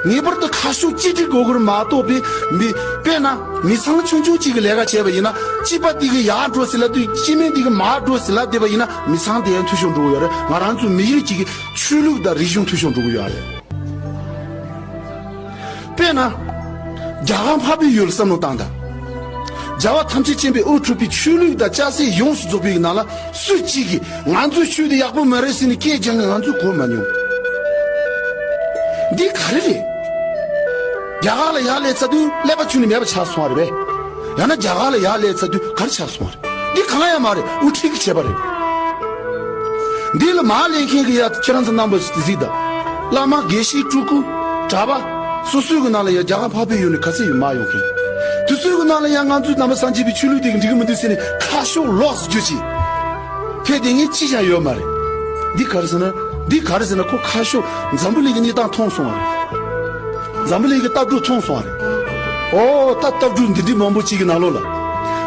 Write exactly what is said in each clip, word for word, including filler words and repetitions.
ངེས་པར་དུ་ཁ་ཕྱོགས་གཅིག་སྒྲིལ་དགོས་ཀྱི་རེད་མ་གཏོགས་པའི་མི། དཔེར་ན་མི་ཚང་ཆུང་ཆུང་གཅིག་གི་ལས་ཀ་བྱས་པ་ཡིན་ན། གཅིག་པ་དེ་གི་ཡར་འགྲོ་ཟེར་ལབ་དུས་གཅིག་མིན་དེ་གི་མར་འགྲོ་ཟེར་ལབ་བསྡད་པ་ཡིན་ན། མི་ཚང་དེ་ཡང་འཐུས་ཤོར་འགྲོ་གི་ཡོད་རེད། ང་རང་ཚོ་མི་རིགས་གཅིག་གི་ཆོས་ལུགས་དང་རིག་གཞུང་འཐུས་ཤོར་འགྲོ་གི་ཡོད་རེད། དཔེར་ན། རྒྱ་གར་འཕགས་པའི་ཡུལ་བསམ་བློ་བཏང་དང་། རྒྱལ་བ་ཐམས་ཅད་མཁྱེན་པའི་དབུ་གྲུབ་པའི་ཆོས་ལུགས་དང་སྐྱ་སེར་ཡོངས་སུ་རྫོགས་པའི་ནང་ལ་སུ་གཅིག་གིས་ང་ཚོའི་ཆོས་དེ་ཡག་པོ་མ་རེད་ཟེར་ནས་སྐད་རྒྱག་མཁན་ང་ཚོས་གོ་མ་མྱོང་། འདི་ག་རེ་རེད། རྒྱ་གར་ལ་ཡར་སླེབས་ཚར་དུས་ཀླད་པ་ཁྱོན་ནས་མེད་པ་ཆགས་སོང་བ་རེད་པས། ཡང་ན་རྒྱ་གར་ལ་ཡར་སླེབས་ཚར་དུས་ག་རེ་ཆགས་སོང་བ་རེད། འདི་གང་ཡང་མ་རེད། དབུ་ཁྲིད་ཀྱིས་བྱས་པ་རེད། འདི་ལ་མར་ལེན་མཁན་གྱི་ཡ་ཁྱེད་རང་ཚོ་རྣམ་པ་གཟིགས་དང་། བླ་མ་དགེ་བཤེས་སྤྲུལ་སྐུ་གྲྭ་པ་སོ་སོའི་གི་ནང་ལ་ཡ་རྒྱ་གར་འཕགས་པའི་ཡུལ་ནས་ག་ཚོད་ཡོད་མ་ཡོང་མཁན། དེ་ཚོའི་གི་ནང་ལ་ཡ་ང་ཚོའི་ནང་པ་སངས་རྒྱས་པའི་ཆོས་ལུགས་དེ་གི་འགྲིག་གི་མི་འདུག་ཟེར་ནས་ཁ་ཕྱོགས་ལོགས་སུ་བསྒྱུར་ཅིག་ཕེབས་བསྡད་མཁན་གཅིག་ཀྱང་ཡོད་མ་རེད། འདི་ག་རེ་ཟེར་ན། འདི་ག་རེ་ཟེར་ན་ཁོ་ཁ་ཕྱོགས་འཛམ་བུ་གླིང་གི་གནས་སྟངས་མཐོང་སོང་བ་རེད། འཛམ་བུ་གླིང་གི་ལྟ་གྲུབ་མཐོང་སོང་བ་རེད། ཨོ་ད་ལྟ་གྲུབ་འདི་འདྲའི་མང་པོ་ཅིག་གི་ནང་ལོགས་ལ།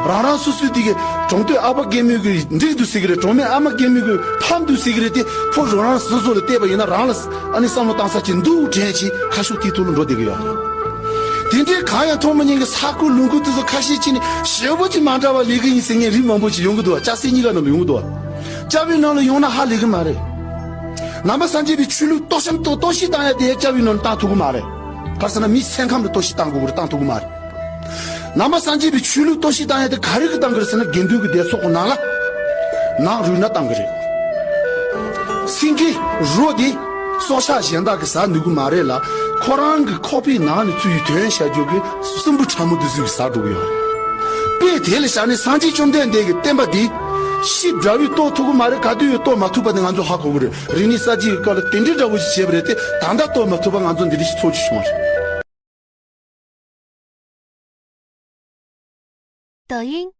རང་རང་སོ་སོའི་དེ་གི་གྲོང་སྟོད་ཨ་ཕ་རྒན་མོའི་གི་འགྲིག་འདུག་ཟེར་གི་རེད། གྲོང་སྨད་ཨ་མ་རྒན་མོའི་གི་ཕམ་འདུག་ཟེར་གི་རེད་དེ། ཕོ་རང་རང་སོ་སོ་ལ་བལྟས་པ་ཡིན་ན་རང་ལ་ཨ་ནི་བསམ་བློ་བཏང་ས་ཅིག་འདུག་དྲན་ཅིག་ཁ་ཕྱོགས་དེའི་ཐོག་ལ་འགྲོ་བསྡད་གི་ཡོད་རེད། དེ་འདྲའི་གང་ཡང་མཐོང་མ་མྱོང་གི་ས་ཁུལ་ལུང་ཁུལ་དེ་ཚོ་ཁ་ཤས་ཅིག་ནི་ཞེ་པོ་ཅིག་མ་འདྲ་བ་ལས་གི་ཡིན་ཟེར་མཁན་རིགས་མང་པོ་ཅིག་ཡོང་གི་འདུག་བ། སྐྱ་སེར་གཉིས་ཀ་ནང་ལ་ཡོང་གི་འདུག་བ། སྐྱ་བོའི་ནང་ལ་ཡོང་ན་ཧ་ལས་གི་མ་རེད། ནང་པ་སངས་རྒྱས་པའི་ཆོས་ལུགས་གཏོར་བཤམ་གཏོར་གཏོར་བཤིག་བཏང་ཡ་དེ་སྐྱ་བོའི་ནང་ལ་བཏང་ཐུབ་གི་མ་རེད། ག་རེ་ཟེར་ན་མིའི་སེམས་ཁམས་ལ་གཏོར་བཤིག་བཏང་དགོས་གི་རེད། བཏང་ཐུབ་གི་མ་རེད། ནང་པ་སངས་རྒྱས་པའི་ཆོས་ལུགས་གཏོར་བཤིག་བཏང་ཡ་དེ་ག་རེ་གི་བཏང་གི་རེད་ཟེར་ན་དགེ་འདུན་གྱི་སྡེ་ཚོགས་ཀྱི་ནང་ལ་ནང་རུལ་ན་བཏང་གི་རེད། སེང་གེ་རོ་དེ་སྲོག་ཆགས་གཞན་དག་གིས་ཟ་ནུས་གི་མ་རེད་ལ། ཁོ་རང་གི་ཁོག་པའི་ནང་ནས་ཚུར་ཡི་དོན་བྱ་རྒྱུ་གི་སྲིན་བུ་ཕྲ་མོ་དེ་ཚོས་ཟ་འགྲོ་གི་ཡོད་རེད། དཔེ་དེ་ལ་བཞག་ནས་སངས་རྒྱས་བཅོམ་ལྡན་འདས་ཀྱི་བསྟན་པ་འདི་ཤི་དགྲ་བོས་གཏོར་ཐུབ་གི་མ་རེད། ག་དུས་ཡོད་གཏོར་མ་ཐུབ་པ་དེ་ང་ཚོ་ཧ་གོ་གི་རེད། རིག་གནས་གསར་བརྗེ་གི་སྐབས་ལ་དེ་འདྲའི་འདྲ་བོ་ཞིག་བྱས་པ་རེད་དེ། ད་ལྟ་གཏོར་མ་ཐུབ་པ་ང་ཚོ་འདི་འདྲ་ཞིག་ཚོར་རྒྱུ་བྱུང་བ་རེད། 抖音